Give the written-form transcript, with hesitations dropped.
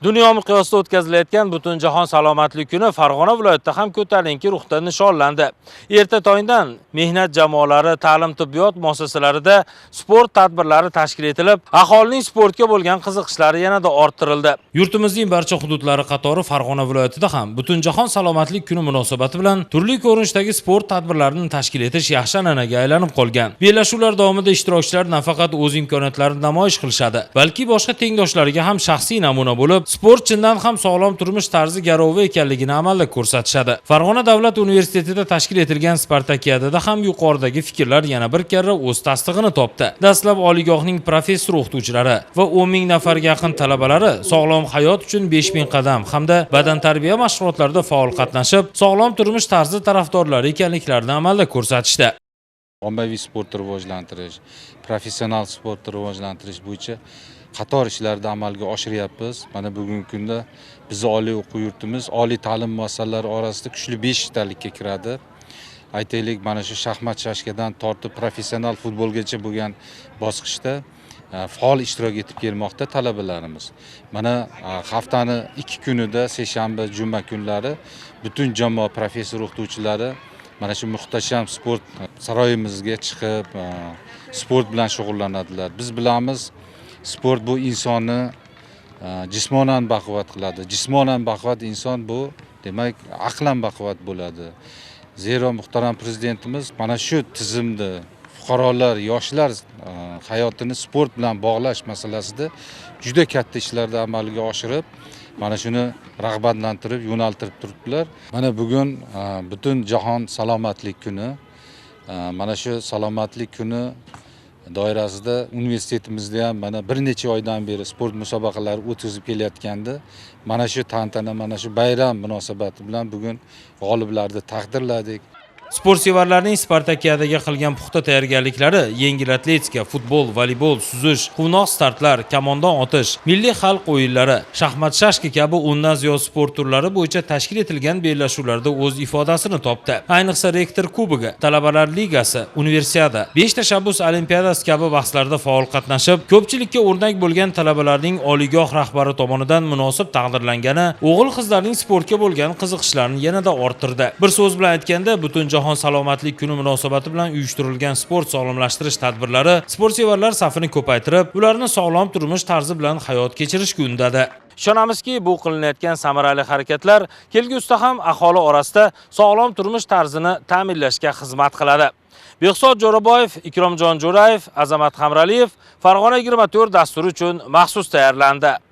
Dunyo miqyosida o'tkazilayotgan Butunjahon salomatlik kuni Farg'ona viloyatida ham ko'tarinki ruhda nishonlandi. Erta tongdan mehnat jamoalari, ta'lim tibbiyot muassasalarida sport tadbirlari tashkil etilib, aholining sportga bo'lgan qiziqishlari yanada orttirildi. Yurtimizning barcha hududlari qatori Farg'ona viloyatida ham Butunjahon salomatlik kuni munosabati bilan turli ko'rinishdagi sport tadbirlarini tashkil etish yaxshi an'anaga aylanib qolgan. Bellashuvlar davomida ishtirokchilar nafaqat o'z imkoniyatlarini namoyish qilishadi, balki boshqa tengdoshlariga ham shaxsiy namuna bo'lib, sport chindan ham sog'lom turmush tarzi garovi ekanligini amalda ko'rsatishadi. Farg'ona davlat universitetida tashkil etilgan Spartakiadada ham yuqoridagi fikrlar yana bir karra o'z tasdig'ini topdi. Dastlab oliygohning professor o'qituvchilari va 10 ming nafarga yaqin talabalari sog'lom hayot uchun 5000 qadam hamda badantarbiya mashg'ulotlarida faol qatnashib, sog'lom turmush tarzi tarafdorlari ekanliklarini amalda ko'rsatishdi. Ommaviy sportni rivojlantirish, professional sportni rivojlantirish bo'yicha qator ishlarni amalga oshiryapmiz. Mana bugungi kunda bizni oliy o'quv yurtimiz oliy ta'lim muassasalari orasida kuchli beshtalikka kiradi. Aytaylik, mana shu shaxmat shashkadan tortib professional futbolgacha bo'lgan bosqichda faol ishtirok etib kelmoqda talabalarimiz. Mana haftani 2 kunida, seshanba, juma kunlari butun jamoa professor o'qituvchilari mana shu muhtasham sport saroyimizga chiqib, sport bilan shug'ullanadilar. Biz bilamiz, sport bu insonni jismonan baquvvat qiladi. Jismonan baquvvat inson bu demak aqlan baquvvat bo'ladi. Zero muhtaram prezidentimiz mana shu tizimni fuqarolar, yoshlar hayotini sport bilan bog'lash masalasida juda katta ishlarni amalga oshirib, mana shuni rag'batlantirib, yo'naltirib turibdilar. Mana bugun butun jahon salomatlik kuni. Mana shu salomatlik kuni doirasida universitetimizda ham mana bir necha oydan beri sport musobaqalari o'tkazib kelayotgandi. Mana shu tantana, mana shu bayram munosabati bilan bugun g'oliblarni taqdirladik. Sportsevarlarning Spartakiadaga qilgan puxta tayyorgarliklari yengil atletika, futbol, voleybol, suzish, quvnoq startlar, kamondan otish, milliy xalq o'yinlari, shaxmat shashka kabi 10 dan ziyod sport turlari bo'yicha tashkil etilgan bellashuvlarda o'z ifodasini topdi. Ayniqsa Rektor Kubogi, Talabalar ligasi, Universiada, 5 tashabbus olimpiadasi kabi bahslarda faol qatnashib, ko'pchilikka o'rnak bo'lgan talabalarning oliygoh rahbari tomonidan munosib taqdirlangani o'g'il qizlarning sportga bo'lgan qiziqishlarini yanada orttirdi. Bir so'z bilan aytganda, butun jahon salomatlik kuni munosabati bilan uyushtirilgan sport sog'lomlashtirish tadbirlari sportsevarlar safini ko'paytirib, ularni sog'lom turmush tarzi bilan hayot kechirishga undadi. Ishonamizki, bu qilinayotgan samarali harakatlar kelgusida ham aholi orasida sog'lom turmush tarzini ta'minlashga xizmat qiladi. Behzod Jo'raboyev, Ikromjon Jo'rayev, Azamat Hamraliyev, Farg'ona 24 dasturi uchun maxsus tayyorlandi.